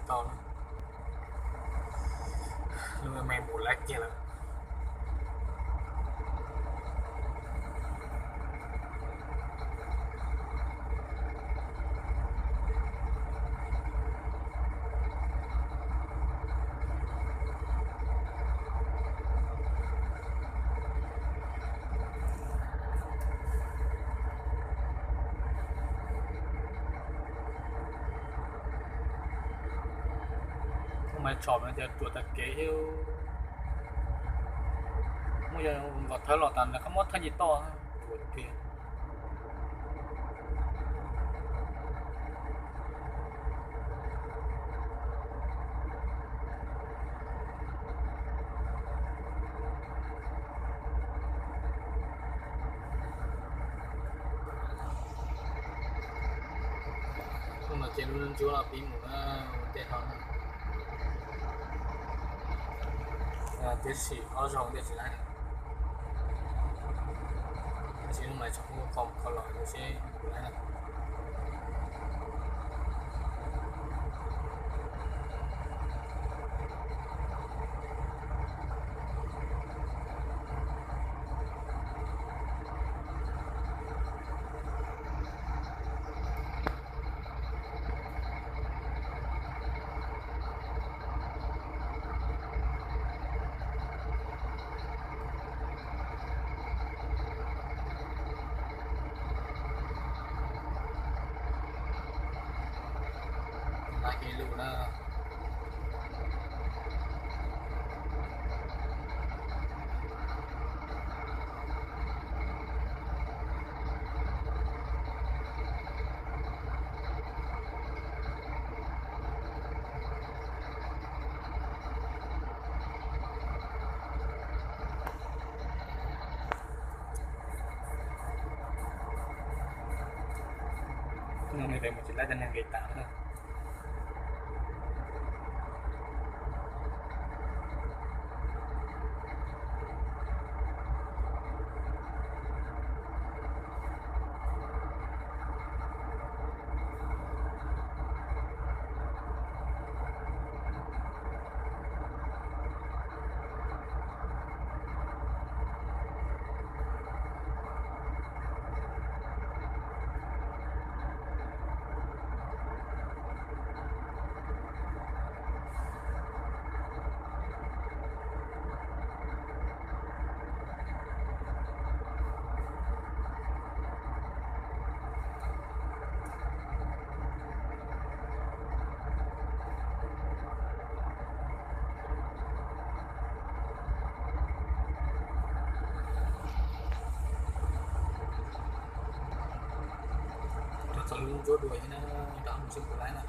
Tau na, lub me mus lawv kiag lawm. Ub, mas tshom no ces tuam tag kev thiab. Muab yog nkaus thawb los tas nws qab muab thawj ci toj ua tiag. Hnub no ces lub ntsuab los pib mus na, ua ntej no na. Tiam sis ob zaug ntej tsis laib na. Tab sis hnub no tseem muaj qhov mus qhov los seb puas laib na. Laib kev lus na. Hnub no nws mus tsis laib, cov neeg nqis tas na. Rau txog lub ntsuab dua na, rov mus seb puas laib na.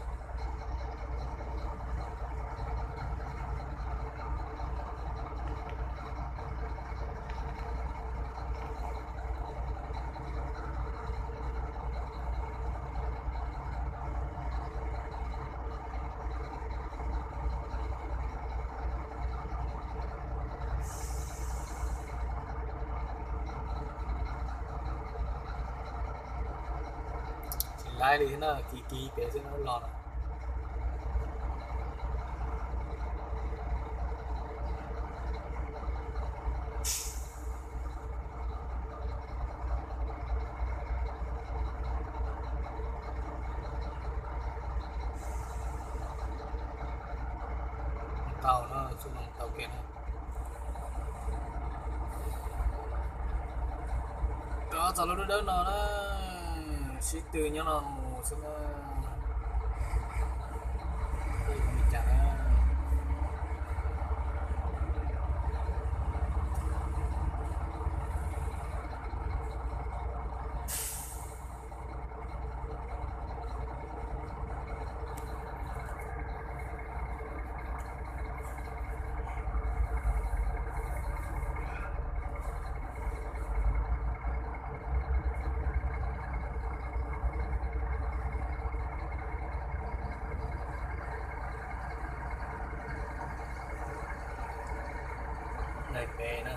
Tsis laib li na, kiv kiv pem xwb los na. Tau na, txuj no tau kev na. Rov txog lub dawb dawb no na, sib tw nyob no mus xwb na. Li cas na. Daim pem na.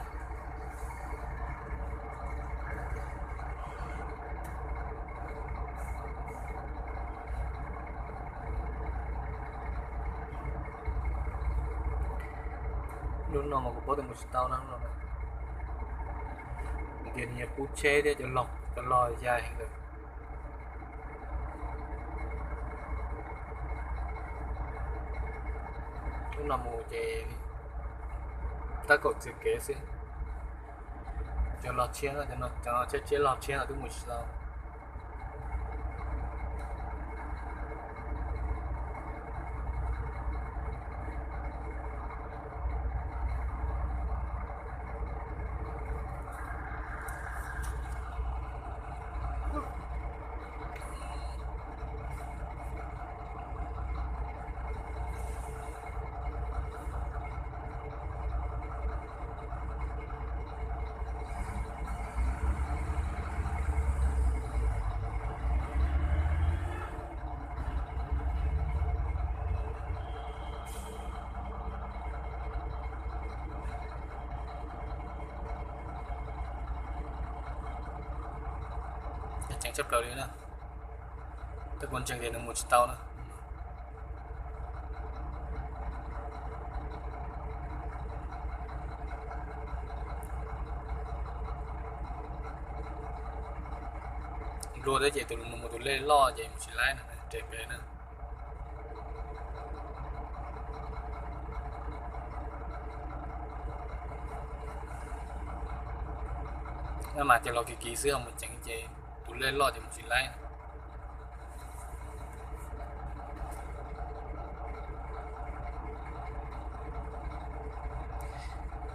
Lub no mas kuv paub tias mus tsis tau na, lub no na. Nws tias nws yog qub tsheb thiab cov log, cov log yag heev lawm. Lub no mus ces tab kaum txwm kev xwb. Cov log tshiab no, cov no, cov tsheb, tsheb log tshiab no twb mus tsis tau. Ceev tshaj plaws li na. Twb kuv ntseeg tias nws mus tsis tau na. Nplua thiab ces tus, mus tus lej loj ces mus tsis laib na, nres pem na. Mas cov log kiv kiv xwb, ho mus ceev ces tus lej loj ces mus tsis laib.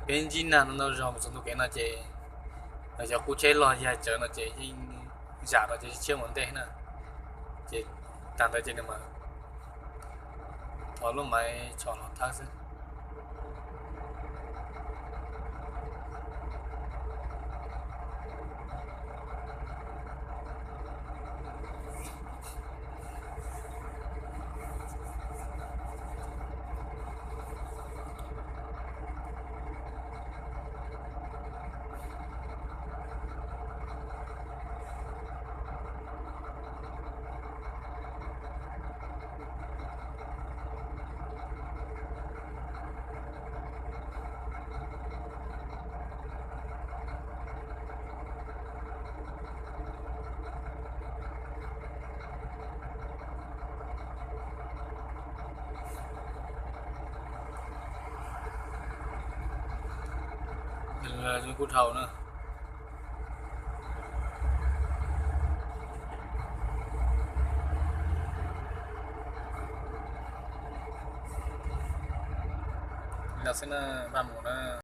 Peb ntsib nag no ntau zog mus txog ntu kev no ces cov qub tsheb log yag tsawv no ces yeej zam rau cov tshiab mus ntej na. Ces tag ntawd ces nws mam thov lub maiv tshom los thawb xwb. Kuj dhau na. Los xwb na, vaj mus na.